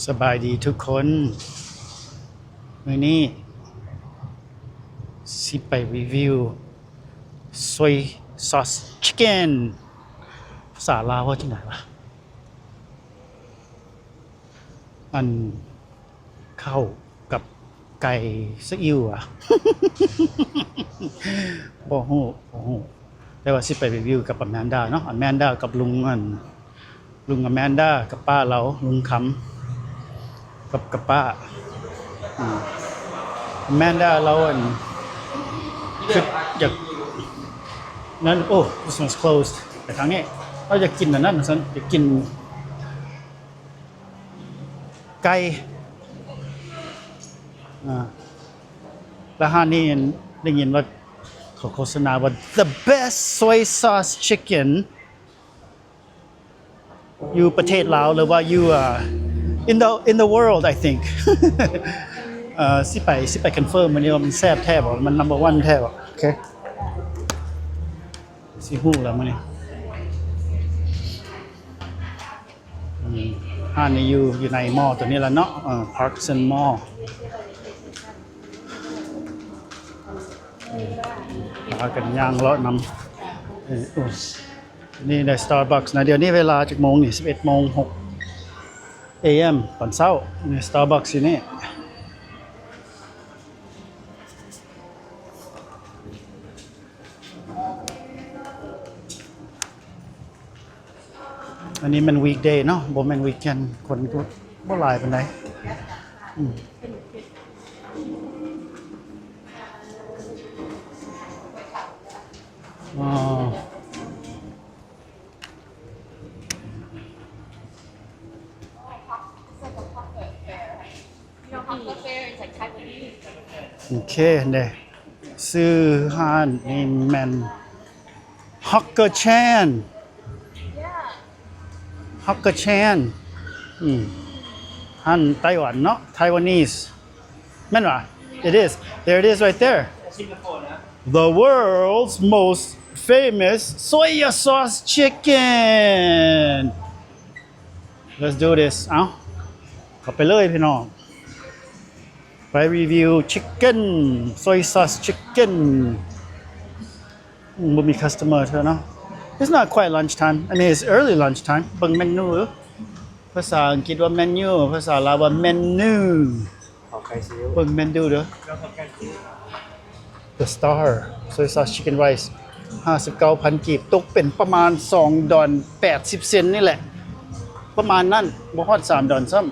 ສະບາຍດີທຸກຄົນ, ມື້ນີ້ຊິໄປຣີວິວ soy sauce chicken. ພາສາລາວເວົ້າຈັ່ງໃດວະ? ອັນ ເຂົ້າກັບໄກ່ຊະອິ້ວຫວາ? ບໍ່ຮູ້ ບໍ່ຮູ້. ແຕ່ວ່າຊິໄປຣີວິວກັບອາແມນດາເນາະ, ອາແມນດາກັບລຸງ ອັນ ລຸງອາແມນດາກັບປ້າລາວ ລຸງຄຳກັບ ກັບປ້າ. ອາ ອາແມນດາລາວ ອັນ ຄິດຢາກນັ້ນ. ໂອ້ this one's closed. ໄປທາງນີ້. ລາວຢາກກິນອັນນັ້ນ ວ່າຊັ້ນ, ຢາກກິນ ໄກ່. ອາ ລະຮ້ານນີ້ໄດ້ຍິນວ່າເຂົາໂຄສະນາວ່າ the best soy sauce chicken ຢູ່ປະເທດລາວ ຫຼືວ່າຢູ່ in the in the world, I think. ເອີ ຊິໄປ ຊິໄປ confirm ມື້ນີ້ວ່າມັນແຊບແທ້ບໍ່, ມັນ number one ແທ້ບໍ່. ໂອເຄ ຊິຮູ້ແລ້ວມື້ນີ້. ອືມ ຮ້ານນີ້ຢູ່ ຢູ່ໃນມໍໂຕນີ້ລະເນາະ, ເອີ Parkson Mall. ອືມ ພາກັນຍ່າງເລາະນຳ. ເອີ ໂອ້ ນີ້ໄດ້ Starbucks ນະ. ດຽວນີ້ເວລາຈັກໂມງນີ້? ສິບເອັດໂມງຫົກ a.m. ຕອນເຊົ້າ. ນີ້ Starbucks ຢູ່ນີ້. ອັນນີ້ແມ່ນ weekday ເນາະ, ບໍ່ແມ່ນ weekend, ຄົນກໍບໍ່ຫຼາຍປານໃດ. ອືມ ອໍ ໂອເຄເດ້. ຊື່ຮ້ານນີ້ແມ່ນ Hawker Chan. Hawker Chan. ອືມ ຮ້ານໄຕ້ຫວັນເນາະ, Taiwanese. ແມ່ນຫວາ? It is. There it is right there. The world's most famous soy sauce chicken. Let's do this. ເອົາ ເຂົ້າໄປເລີຍພີ່ນ້ອງ, ໄປຣີວິວ chicken, soy sauce chicken. ອືມ ບໍ່ມີ customer ເທື່ອເນາະ. It's not quite lunch time. I mean, it's early lunch time. ເບິ່ງເມນູ. ພາສາອັງກິດວ່າ menu, ພາສາລາວວ່າ menu. ເບິ່ງເມນູເດີ. The Star soy sauce chicken rice ຫ້າສິບເກົ້າພັນກີບ, ຕົກເປັນປະມານສອງດອນແປດສິບເຊັນນີ້ແຫຼະ, ປະມານນັ້ນ, ບໍ່ຮອດສາມດອນຊ້ຳ.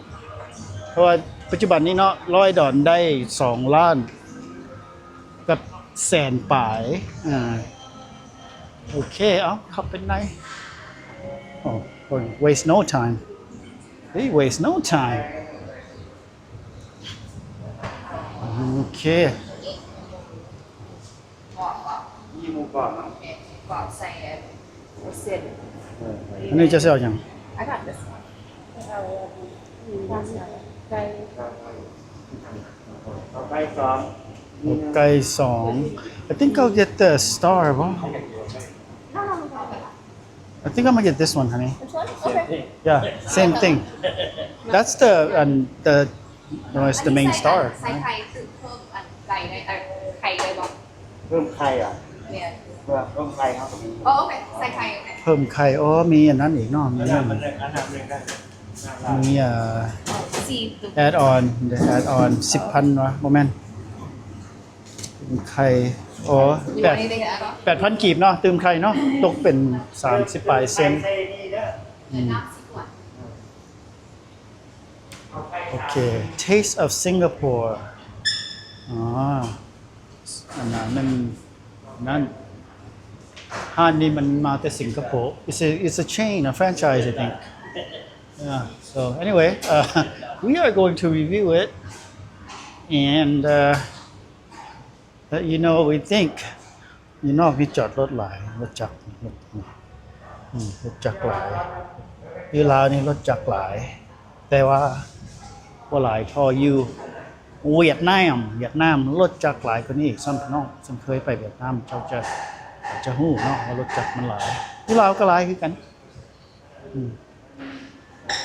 ເພາະວ່າປັດຈຸບັນນີ້ເນາະ, ຮ້ອຍດອນໄດ້ສອງລ້ານກັບແສນປາຍ. ອາ ໂອເຄ, ເອົາ ເຂົ້າໄປໃນ. ໂອ້ waste no time. Hey, waste no time. ໂອເຄ ມີໝູກອບເນາະ ແມ່ນ ໝູກອບໃສ່ເສັ້ນ. ເອີ ອັນນີ້ເຈົ້າຊິເອົາຫຍັງ? I got this one. ເອົາໄກ່ສອງ ເອົາໄກ່ສອງ. I think I'll get the star ບໍ່? No, no, no, no. I think I'm gonna get this one, honey. This one? Okay. Yeah, same thing. That's the, um, the, no, it's the main star. ໃສ່ໄຂ່ ຄືເພີ່ມອັນໄກ່ໄດ້ ເອີ ໄຂ່ໄດ້ບໍ່? ເພີ່ມໄຂ່ຫວາ? ແມ່ນ ເພີ່ມໄຂ່ເຮົາກໍມີ. ອໍ ໂອເຄ ໃສ່ໄຂ່ ໂອເຄ ເພີ່ມໄຂ່. ອໍ ມີອັນນັ້ນອີກເນາະ, ມີອັນ ອັນນັ້ນ ອັນນັ້ນ ມີ ເອີ add on, the add on ສິບພັນຫວາ? ບໍ່ແມ່ນ. ໄຂ່ ອໍ ແປດ ແປດພັນກີບເນາະ, ຕື່ມໄຂ່ເນາະ, ຕົກເປັນສາມສິບປາຍເຊັນ. ອືມ ໂອເຄ Taste of Singapore. ອໍ ອັນນັ້ນມັນ ນັ້ນ ຮ້ານນີ້ມັນມາແຕ່ສິງກະໂປ. It's a, it's a chain, a franchise, I think. Yeah, so anyway, uh, we are going to review it and, uh, let you know what we think. ຢູ່ນອກນີ້ຈອດລົດຫຼາຍ, ລົດຈັກ ອືມ ລົດຈັກຫຼາຍ. ຢູ່ລາວນີ້ລົດຈັກຫຼາຍ ແຕ່ວ່າບໍ່ຫຼາຍເທົ່າຢູ່ຫວຽດນາມ. ຫວຽດນາມລົດຈັກຫຼາຍກວ່ານີ້ອີກຊ້ຳ ພີ່ນ້ອງ. ເຊິ່ງເຄີຍໄປຫວຽດນາມ ເຈົ້າຈະ ຈະຮູ້ເນາະວ່າລົດຈັກມັນຫຼາຍ. ຢູ່ລາວກໍຫຼາຍຄືກັນ. ອືມ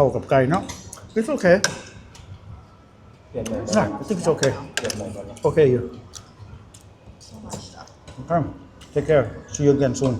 ຂົ້າກັບໄກ່ເນາະ. It's okay. เปลี่ยนใหม่ Yeah, I think it's okay. เปลี่ยนใหม่ก่อนนะ Okay, you. Okay. Take care. See you again soon.